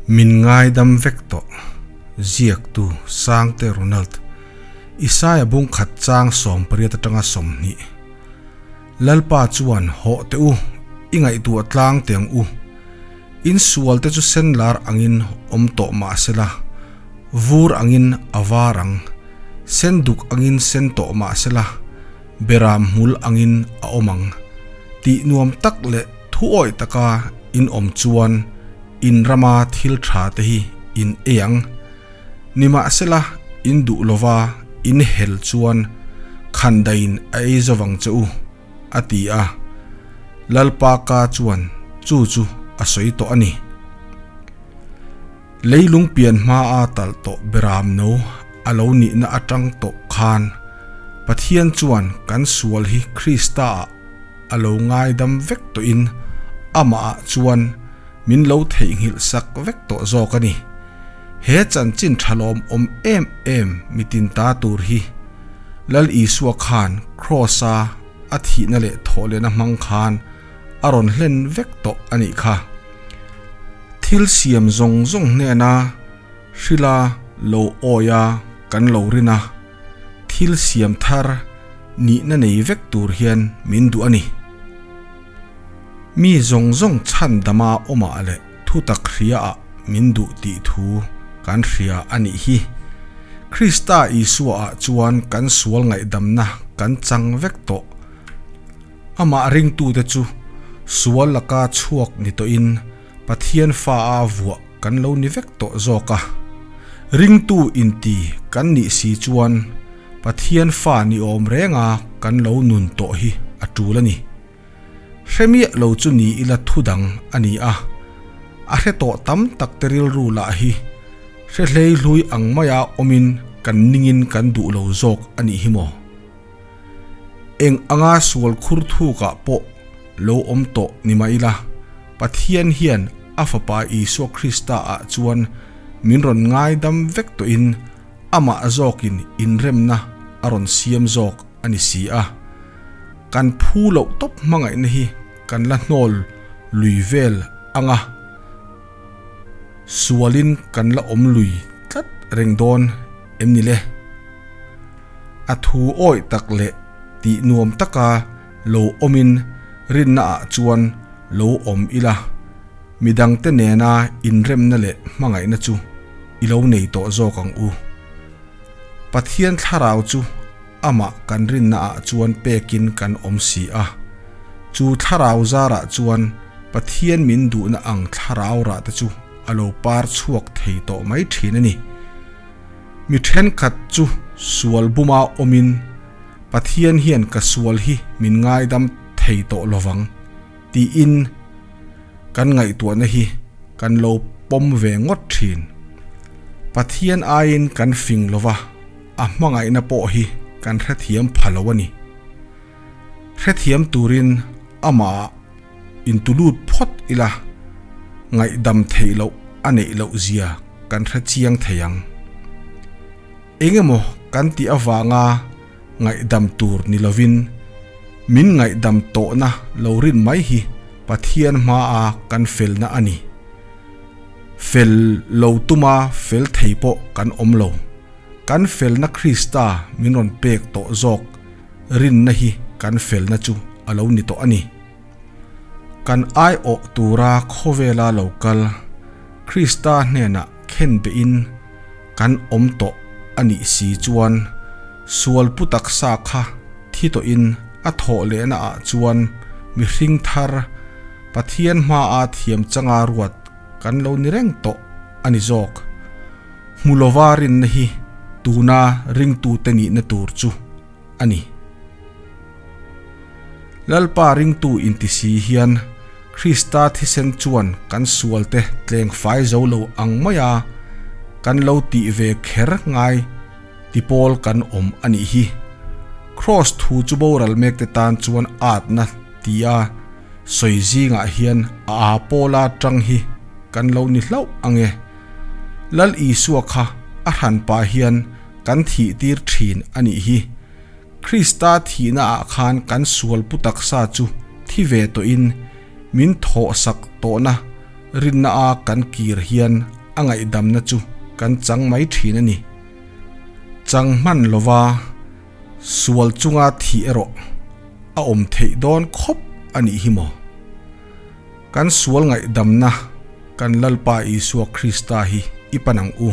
Min ngaidam vek tawh. Ziaktu, Sangte Ronald. Isaia bung khat chang 18 atanga 20. Lalpa chuan hawh teh u, i ngaihtuah tlang teh ang u. In sual te chu sen lar angin awm tawh mah sela, vur angin a var ang. Sen duk angin sen tawh mah sela, beram hmul angin a awm ang. Tih nuam tak leh thuawih taka in awm chuan in rama thil tha te hi in ei ang. Nimahsela in duh lova in hel chuan khandaiin a ei zo vang che u, a ti a. Lalpa ka chuan chu chu a sawi tawh a ni. Leilung pian hmaa talh tawh beram no a lo nihna atang tawh khan Pathian chuan kan sual hi Krista ah a lo ngaidam vek tawhin amah ah chuan min lo theihnghilh sak vek tawh zawk a ni. He chanchin tha lawm awm em em mitin ta tur hi Lal Isua khan Kraws a a thihna leh thawhlehna hmang khan a rawn hlen vek tawh a nih kha. Thil siam zawng zawng hnena hrila lo awi a kan lo rin a, thil siam thar nihna nei vek tur hian min duh a ni. Mi zawng zawng chhan dama awmah leh thutak hriaah min duh tih thu kan hria a nih hi. Krista Isuaah chuan kan sual ngaihdamna kan chang vek tawh. Amah ringtute chu sual laka chhuak ni tawhin Pathian fa a vuah kan lo ni vek tawh zawk a. Ringtu inti kan nih si chuan Pathian fa ni awm renga kan lo nun tawh hi a tul a ni. Hre miah lo chu ni ila thu dang a ni a, a hre tawh tam tak te rilru lah hi hre hlei hlui ang maia awmin kan ningin kan duh lo zawk a nih hi maw? Eng anga sual khur thukah pawh lo awm tawh ni mah ila, Pathian hian a Fapa Isua Krista ah chuan min rawn ngaidam vek tawhin amah zawkin inremna a rawn siam zawk a ni si a. Kan phu loh tawp hmangaihna hi kan la hnawl lui vel ang a, sualin kan la awm lui tlat reng dawn em ni le? A thu awih tak leh tih nuam taka lo awmin rinna ah chuan lo awm ila, midangte nena inremna leh hmangaihna chu i lo nei tawh zawk ang u. Pathian thlarau chu amah kan rinna ah chuan pekin kan awm si a, chu thlarau zarah chuan Pathian min duhna ang thlarau rah te chu a lo par chhuak thei tawh mai thin a ni. Mi thenkhat chu sual buma awmin Pathian hian ka sual hi min ngaidam thei tawh lovang tiin kan ngaihtuahna hi kan lo pawm ve ngawt thin. Pathian aiin kan fing lova, a hmangaihna pawh hi kan hrethiam pha lo a ni. Hrethiam turin amah intulut phawt ila, ngaihdam theih loh a neih loh zia kan hre chiang thei ang. Eng emaw kan tih avanga ngaihdam tur ni lovin min ngaihdam tawhna lo rin mai hi Pathian hmaa kan felna a ni. Fel lo tuma fel thei pawh kan awm lo. Kan felna Krista min rawn pek tawh zawk rinna hi kan felna chu a lo ni tawh a ni. Kan aiawh tura khawvela lo kal Krista hnenah khen behin kan awm tawh a nih si chuan sual pu taksa kha thi tawhin a thawh lehna ah chuan mihring thar Pathian hmaa thiam changa ruat kan lo ni reng tawh a ni zawk. Hmu lova rinna hi tuna ringtute nihna tur chu a ni. Lalpa ringtu inti si hian Krista thisen chuan kan sualte tleng fai zo lo ang maia kan lo tih ve kher ngai ti pawl kan awm a nih hi. Kraws thu chu boral mekte tan chuan atna tia sawi zingah hian a aa pawla tang hi kan lo ni hlauh ang e. Lal Isua kha a hranpa hian kan thih tir thin a nih hi. Krista thihna ah khan kan sual pu taksa chu thi ve tawhin min thawhsak tawhna rinna a kan kir hian a ngaihdamna chu kan chang mai thin a ni. Chang hman lova sual chunga thih erawh a awm theih dawn khawp a nih hi maw? Kan sual ngaihdamna kan Lalpa Isua Krista hi i pan ang u.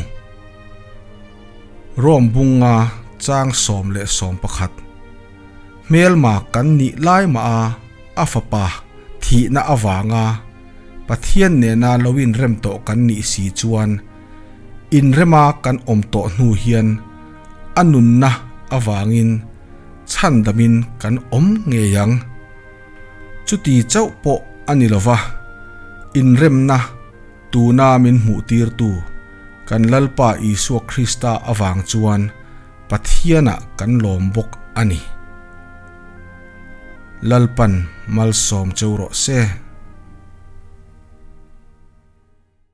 Rome bunga chang 11. Hmelma kan nih lai mah a a fapa thihna avanga Pathian nena lo inrem tawh kan nih si chuan inrema kan awm tawh hnu hian a nunna avangin chhandamin kan awm ngei ang. Chuti chauh pawh a ni lova, inremna tuna min hmuhtirtu kan Lalpa Isua Krista avang chuan Pathianah kan lawm bawk a ni. Lalpan malsawm cheu rawh se.